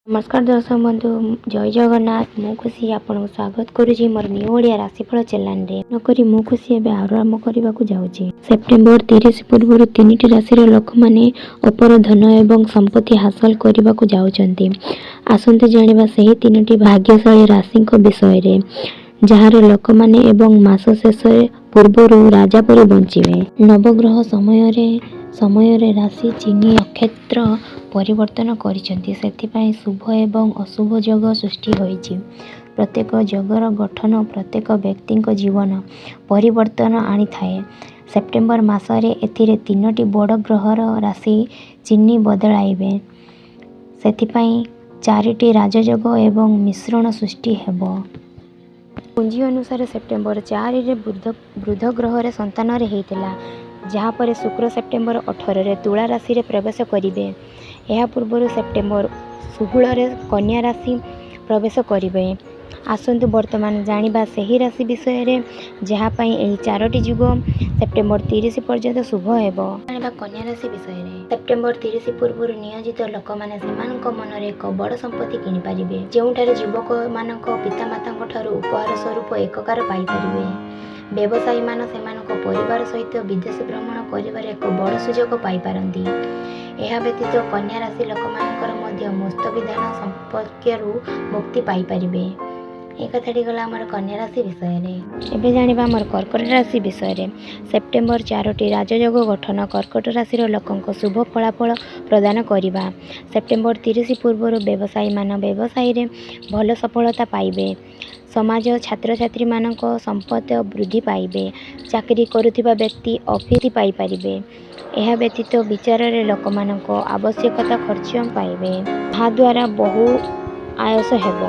ନମସ୍କାର ଦର୍ଶକ ବନ୍ଧୁ, ଜୟ ଜଗନ୍ନାଥ। ମୁଁ ଖୁସି ଆପଣଙ୍କୁ ସ୍ୱାଗତ କରୁଛି ମୋର ନ୍ୟୁ ଓଡ଼ିଆ ରାଶିଫଳ ଚ୍ୟାନେଲରେ। ନକରି ମୁଁ ଖୁସି ଏବେ ଆରମ୍ଭ କରିବାକୁ ଯାଉଛି। ସେପ୍ଟେମ୍ବର 30 ପୂର୍ବରୁ ତିନିଟି ରାଶିର ଲୋକମାନେ ଅପାର ଧନ ଏବଂ ସମ୍ପତ୍ତି ହାସଲ କରିବାକୁ ଯାଉଛନ୍ତି। ଆସନ୍ତୁ ଜାଣିବା ସେହି ତିନୋଟି ଭାଗ୍ୟଶାଳୀ ରାଶିଙ୍କ ବିଷୟରେ, ଯାହାର ଲୋକମାନେ ଏବଂ ମାସ ଶେଷ ପୂର୍ବରୁ ରାଜା ପରି ବଞ୍ଚିବେ। ନବଗ୍ରହ ସମୟରେ ସମୟରେ ରାଶି ଚିହ୍ନି ନକ୍ଷତ୍ର ପରିବର୍ତ୍ତନ କରିଛନ୍ତି। ସେଥିପାଇଁ ଶୁଭ ଏବଂ ଅଶୁଭ ଯୋଗ ସୃଷ୍ଟି ହୋଇଛି। ପ୍ରତ୍ୟେକ ଯୋଗର ଗଠନ ପ୍ରତ୍ୟେକ ବ୍ୟକ୍ତିଙ୍କ ଜୀବନ ପରିବର୍ତ୍ତନ ଆଣିଥାଏ। ସେପ୍ଟେମ୍ବର ମାସରେ ଏଥିରେ ତିନୋଟି ବଡ଼ ଗ୍ରହର ରାଶି ଚିହ୍ନ ବଦଳାଇବେ। ସେଥିପାଇଁ ଚାରିଟି ରାଜଯୋଗ ଏବଂ ମିଶ୍ରଣ ସୃଷ୍ଟି ହେବ। କୁଞ୍ଜି ଅନୁସାରେ ସେପ୍ଟେମ୍ବର 4ରେ ବୁଧ ଗ୍ରହରେ ସନ୍ତାନରେ ହେଇଥିଲା, ଯାହାପରେ ଶୁକ୍ର ସେପ୍ଟେମ୍ବର 18ରେ ତୁଳା ରାଶିରେ ପ୍ରବେଶ କରିବେ। ଏହା ପୂର୍ବରୁ ସେପ୍ଟେମ୍ବର 16ରେ କନ୍ୟା ରାଶି ପ୍ରବେଶ କରିବେ। ଆସନ୍ତୁ ବର୍ତ୍ତମାନ ଜାଣିବା ସେହି ରାଶି ବିଷୟରେ, ଯାହା ପାଇଁ ଏହି ଚାରୋଟି ଯୁଗ ସେପ୍ଟେମ୍ବର 30 ପର୍ଯ୍ୟନ୍ତ ଶୁଭ ହେବ। ଜାଣିବା କନ୍ୟା ରାଶି ବିଷୟରେ। ସେପ୍ଟେମ୍ବର 30 ପୂର୍ବରୁ ନିୟୋଜିତ ଲୋକମାନେ ସେମାନଙ୍କ ମନରେ ଏକ ବଡ଼ ସମ୍ପତ୍ତି କିଣିପାରିବେ, ଯେଉଁଠାରେ ଯୁବକମାନଙ୍କ ପିତାମାତାଙ୍କ ଠାରୁ ଉପହାର ସ୍ୱରୂପ ଏକ କାର ପାଇପାରିବେ। ବ୍ୟବସାୟୀମାନେ ସେମାନଙ୍କ ପରିବାର ସହିତ ବିଦେଶ ଭ୍ରମଣ କରିବାର ଏକ ବଡ଼ ସୁଯୋଗ ପାଇପାରନ୍ତି। ଏହା ବ୍ୟତୀତ କନ୍ୟା ରାଶି ଲୋକମାନଙ୍କର ମଧ୍ୟ ମୁସ୍ତବିଧାନ ସମ୍ପର୍କରୁ ମୁକ୍ତି ପାଇପାରିବେ। ଏ କଥାଟି ଗଲା ଆମର କନ୍ୟା ରାଶି ବିଷୟରେ। ଏବେ ଜାଣିବା ଆମର କର୍କଟ ରାଶି ବିଷୟରେ। ସେପ୍ଟେମ୍ବର ଚାରୋଟି ରାଜଯୋଗ ଗଠନ କର୍କଟ ରାଶିର ଲୋକଙ୍କ ଶୁଭ ଫଳାଫଳ ପ୍ରଦାନ କରିବା। ସେପ୍ଟେମ୍ବର 30 ପୂର୍ବରୁ ବ୍ୟବସାୟୀମାନେ ବ୍ୟବସାୟୀରେ ଭଲ ସଫଳତା ପାଇବେ। ସମାଜ ଛାତ୍ରଛାତ୍ରୀମାନଙ୍କ ସମ୍ପଦ ବୃଦ୍ଧି ପାଇବେ। ଚାକିରି କରୁଥିବା ବ୍ୟକ୍ତି ଅଫିସ ପାଇପାରିବେ। ଏହା ବ୍ୟତୀତ ବିଚାରରେ ଲୋକମାନଙ୍କ ଆବଶ୍ୟକତା ଖର୍ଚ୍ଚ ପାଇବେ, ଯାହାଦ୍ୱାରା ବହୁ ଆୟସ ହେବ।